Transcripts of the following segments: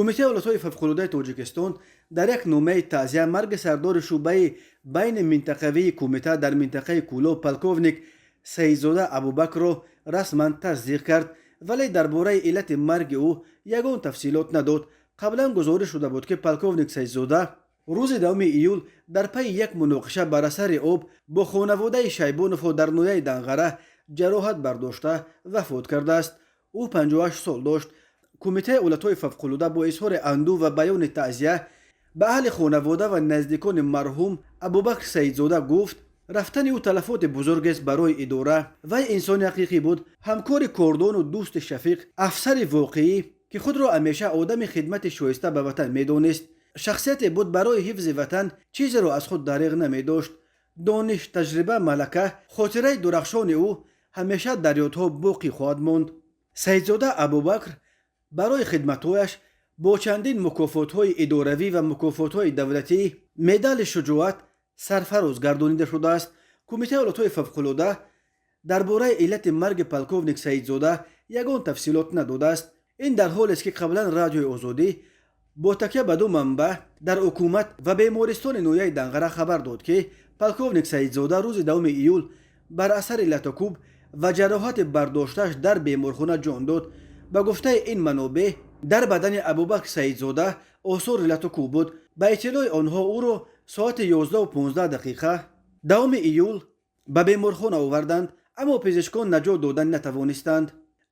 Кумитаи ҳолатҳои фавқулодаи Тоҷикистон дар як номаи таъзия марги сардори шӯъбаи байни минтақавии кумита дар минтақаи Кӯлоб, полковник Саидзода Абубакрро расман тасдиқ кард, вале дар бораи иллати марги ӯ ягон тафсилот надод. Қаблан гузориш шуда буд, ки полковник Саидзода рӯзи 10 июл дар пайи як муноқиша бар асари об бо хонаводаи Шайбоновҳо дар ноҳияи Данғара ҷароҳат бардошта вафот кардааст. Ӯ 58 сол дошт. Кумитаи ҳолатҳои фавқулода бо изҳори андӯҳ ва баёни таъзия ба аҳли хонавода ва наздикони марҳум Абубакр Саидзода гуфт: рафтани ӯ талафоти бузургест барои идора. Вай инсони ҳақиқӣ буд, ҳамкори кордону дӯсти шафиқ, афсари воқеӣ, ки худро ҳамеша одами хидмати шоиста ба ватан медонист. Шахсияте буд, барои ҳифзи ватан чизеро аз худ дариғ намедошт. Дониш, таҷриба, малака, хотираи дурахшони ӯ ҳамеша дар ёдҳо боқӣ хоҳад монд. Саидзода Абубакр барои хидматҳояш бо чандин мукофотҳои идоравӣ ва мукофотҳои давлатӣ, медали Шуҷоат сарфароз гардонида шудааст. Кумитаи ҳолатҳои фавқулода дар бораи иллати марги полковник Саидзода ягон тафсилот надодааст. Ин дар ҳолест, ки қаблан Радиои Озодӣ бо такя ба ду манбаъ дар ҳукумат ва бемористони ноҳияи Данғара хабар дод, ки полковник Саидзода рӯзи 10 июл бар асари латукӯб ва ҷароҳати бардоштааш дар беморхона ҷон дод. Ба гуфтаи ин манобеъ, дар бадани Абубакр Саидзода осори латукӯб буд. Ба иттилои онҳо, ӯро соати 11:15 10 июл ба беморхона оварданд, аммо пизишкон наҷот додан натавонистанд.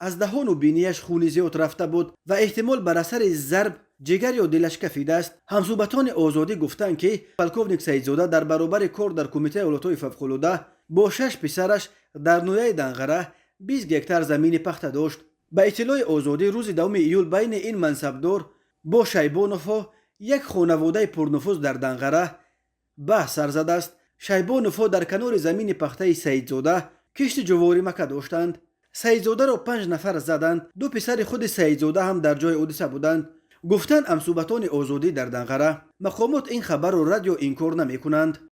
Аз даҳону бинияш хуни зиёд рафта буд ва эҳтимол бар асари зарб ҷигар ё дилаш кафидааст. Ҳамсӯҳбатони Озодӣ гуфтанд, ки полковник Саидзода дар баробари кор дар Кумитаи ҳолатҳои фавқулода бо шаш писараш дар ноҳияи Данғара 20 гектар замини пахта дошт. Ба иттилои Озодӣ, рӯзи 10 июл байни ин мансабдор бо Шайбоновҳо, як хонаводаи пурнуфуз дар Данғара, баҳс сар задааст. Шайбоновҳо дар канори замини пахтаи Саидзода кишти ҷуворимака доштанд. Саидзодаро панҷ нафар заданд. Ду писари худи Саидзода ҳам дар ҷои ҳодиса буданд, гуфтанд ҳамсӯҳбатони Озодӣ дар Данғара. Мақомот ин хабарро радду инкор намекунанд.